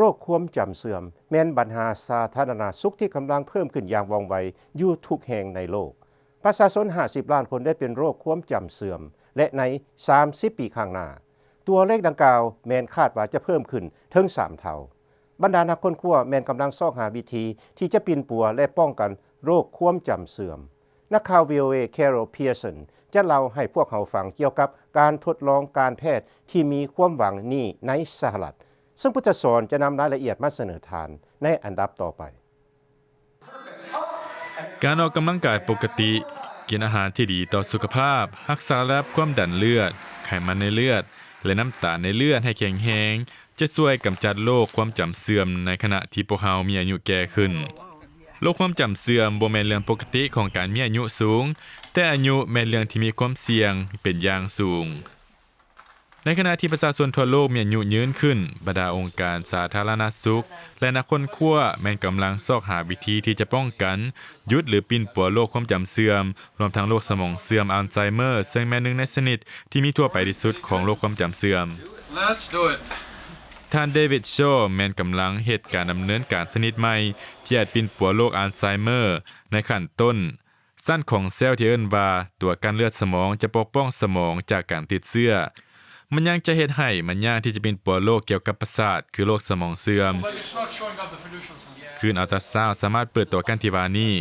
ໂລກຄວາມຈຳເສື່ອມແມ່ນບັນຫາສາທາລະນະສຸກທີ່ກຳລັງເພີ່ມຂຶ້ນຢ່າງວ່ອງໄວຢູ່ທຸກແຫ່ງໃນໂລກ. ປະຊາຊົນຫ້າສິບລ້ານຄົນໄດ້ເປັນໂລກຄວາມຈຳເສື່ອມ ແລະ ໃນສາມສິບປີຂ້າງໜ້າ, ຕົວເລກດັ່ງກ່າວແມ່ນຄາດວ່າຈະເພີ່ມຂຶ້ນເຖິງສາມເທົ່າ. ບັນດານັກຄົ້ນຄວ້າແມ່ນກຳລັງຊອກຫາວິທີທີ່ຈະປິ່ນປົວ ແລະ ປ້ອງກັນໂລກຄວາມຈຳເສື່ອມ. ນັກຂ່າວ ວີ ໂອ ເອ Carol Pearson ຈະເລົ່າໃຫ້ພວກເຮົາຟັງກ່ຽວກັບການທົດລອງການແພດທີ່ມີຄວາມຫວັງນີ້ໃນສະຫະລັດ, ເຊິ່ງພຸດທະສອນຈະນຳລາຍລະອຽດມາສະເໜີທ່ານໃນອັນດັບຕໍ່ໄປ. ການອອກກຳລັງກາຍປົກກະຕິ, ກິນອາຫານທີ່ດີຕໍ່ສຸຂະພາບ, ຮັກສາລະດັບຄວາມດັນເລືອດ, ໄຂມັນໃນເລືອດ ແລະ ນ້ຳຕານໃນເລືອດໃຫ້ແຂງແຮງ ຈະຊ່ວຍກຳຈັດໂລກຄວາມຈຳເສື່ອມໃນຂະນະທີ່ພວກເຮົາມີອາຍຸແກ່ຂຶ້ນ. ໂລກຄວາມຈຳເສື່ອມບໍ່ແມ່ນເລື່ອງປົກກະຕິຂອງການມີອາຍຸສູງ, ແຕ່ອາຍຸແມ່ນເລື່ອງທີ່ມີຄວາມສ່ຽງເປັນຢ່າງສູງ. ໃນຂະນະທີ່ປະຊາຊົນທົ່ວໂລກມີອາຍຸຍືນຂຶ້ນ, ບັນດາອົງການສາທາລະນະສຸກ ແລະ ນັກຄົ້ນຄວ້າແມ່ນກຳລັງຊອກຫາວິທີທີ່ຈະປ້ອງກັນ, ຢຸດ ຫຼື ປິ່ນປົວໂລກຄວາມຈຳເສື່ອມ, ລວມທັງໂລກສະໝອງເສື່ອມ Alzheimer, ເຊິ່ງແມ່ນໜຶ່ງໃນຊະນິດທີ່ມີທົ່ວໄປທີ່ສຸດຂອງໂລກຄວາມຈຳເສື່ອມ. ທ່ານ David Shaw ແມ່ນກຳລັງເຮັດການດຳເນີນການຊະນິດໃໝ່ທີ່ອາດປິ່ນປົວໂລກ Alzheimer ໃນຂັ້ນຕົ້ນ. ຊັ້ນຂອງເຊວທີ່ເອີ້ນວ່າຕົວກັ້ນເລືອດສະໝອງຈະປົກປ້ອງສະໝອງຈາກການຕິດເຊື້ອ. ມັນຍັງຈະເຮັດໃຫ້ມັນຍາກທີ່ຈະປິ່ນປົວໂລກກ່ຽວກັບປະສາດ ຄືໂລກສະໝອງເສື່ອມ. ຄືນອັລຕຣາຊາວສາມາດເປີດຕົວກັ້ນທີ່ວ່ານີ້.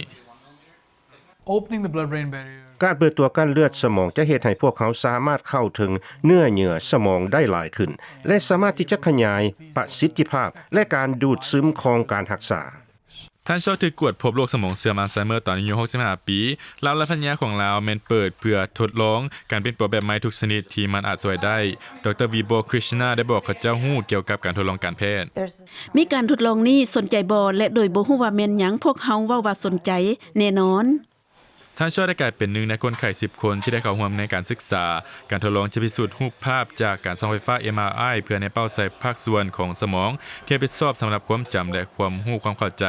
ການເປີດຕົວກັ້ນເລືອດສະໝອງຈະເຮັດໃຫ້ພວກເຮົາສາມາດເຂົ້າເຖິງເນື້ອເຍື່ອສະໝອງໄດ້ຫຼາຍຂຶ້ນ ແລະ ສາມາດທີ່ຈະຂະຫຍາຍປະສິດທິພາບ ແລະ ການດູດຊຶມຂອງການຮັກສາ. ທ່ານ Shaw ຖືກກວດພົບໂລກສະໝອງເສື່ອມ Alzheimer ຕອນອາຍຸຫົກສິບຫ້າປີ. ລາວ ແລະ ພັນລະຍາຂອງລາວແມ່ນເປີດເພື່ອທົດລອງການປິ່ນປົວແບບໃໝ່ທຸກຊະນິດທີ່ມັນອາດຊ່ວຍໄດ້. ດຣ Vibhor Krishna ໄດ້ບອກເຂົາເຈົ້າຮູ້ກ່ຽວກັບການທົດລອງການແພດ. ມີການທົດລອງນີ້ສົນໃຈບໍ່ ແລະ ໂດຍບໍ່ຮູ້ວ່າແມ່ນຫຍັງ, ພວກເຮົາເວົ້າວ່າສົນໃຈແນ່ນອນ. ທ່ານ Shaw ໄດ້ກາຍເປັນໜຶ່ງໃນຄົນໄຂ້ສິບຄົນທີ່ໄດ້ເຂົ້າຮ່ວມໃນການສຶກສາ. ການທົດລອງຈະພິສູດຮູບພາບຈາກການສ່ອງໄຟຟ້າ MRI ເພື່ອແນເປົ້າໃສ່ພາກສ່ວນຂອງສະໝອງທີ່ຮັບຜິດຊອບສຳລັບຄວາມຈຳ ແລະ ຄວາມຮູ້ຄວາມເຂົ້າໃຈ.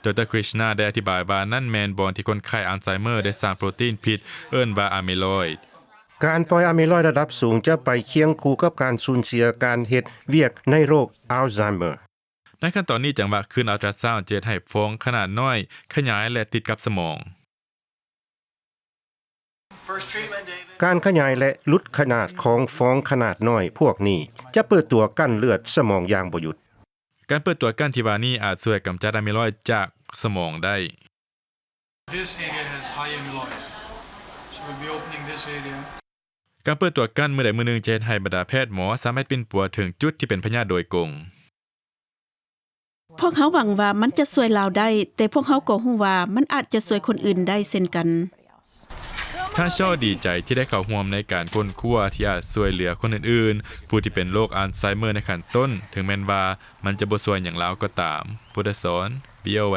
ດຣ Krishna ໄດ້ອະທິບາຍວ່ານັ້ນແມ່ນບ່ອນທີ່ຄົນໄຂ້ Alzheimer ໄດ້ສ້າງໂປຣຕີນຜິດເອີ້ນວ່າ amyloid. ການປ່ອຍ amyloid ລະດັບສູງຈະໄປຄຽງຄູ່ກັບການສູນເສຍການເຮັດວຽກໃນໂລກ Alzheimer. ໃນຂັ້ນຕອນນີ້, ຈັງຫວະຄື້ນອັລຕຣາຊາວຈະເຮັດໃຫ້ຟອງຂະໜາດນ້ອຍຂະຫຍາຍ ແລະ ຕິດກັບສະໝອງ. ການຂະຫຍາຍ ແລະ ຫຼຸດຂະໜາດຂອງຟອງຂະໜາດນ້ອຍພວກນີ້ ຈະເປີດຕົວກັ້ນເລືອດສະໝອງຢ່າງບໍ່ຢຸດ. ການເປີດຕົວກັ້ນທີ່ວ່ານີ້ອາດຊ່ວຍກຳຈັດອາມິລອຍຈາກສະໝອງໄດ້. ການເປີດຕົວກັ້ນມື້ໃດມື້ໜຶ່ງຈະເຮັດໃຫ້ບັນດາແພດໝໍສາມາດປິ່ນປົວເຖິງຈຸດທີ່ເປັນພະຍາດໂດຍກົງ. ພວກເຮົາຫວັງວ່າມັນຈະຊ່ວຍລາວໄດ້, ແຕ່ພວກເຮົາກໍຮູ້ວ່າມັນອາດຈະຊ່ວຍຄົນອື່ນໄດ້ເຊັ່ນກັນ. ທ່ານ Shaw ດີໃຈທີ່ໄດ້ເຂົ້າຮ່ວມໃນການຄົ້ນຄວ້າທີ່ອາດຊ່ວຍເຫຼືອຄົນອື່ນໆ ຜູ້ທີ່ເປັນໂລກ Alzheimer ໃນຂັ້ນຕົ້ນ, ເຖິງແມ່ນວ່າມັນຈະບໍ່ຊ່ວຍຫຍັງລາວກໍຕາມ. ພຸດທະສອນ ວີ ໂອ ເອ.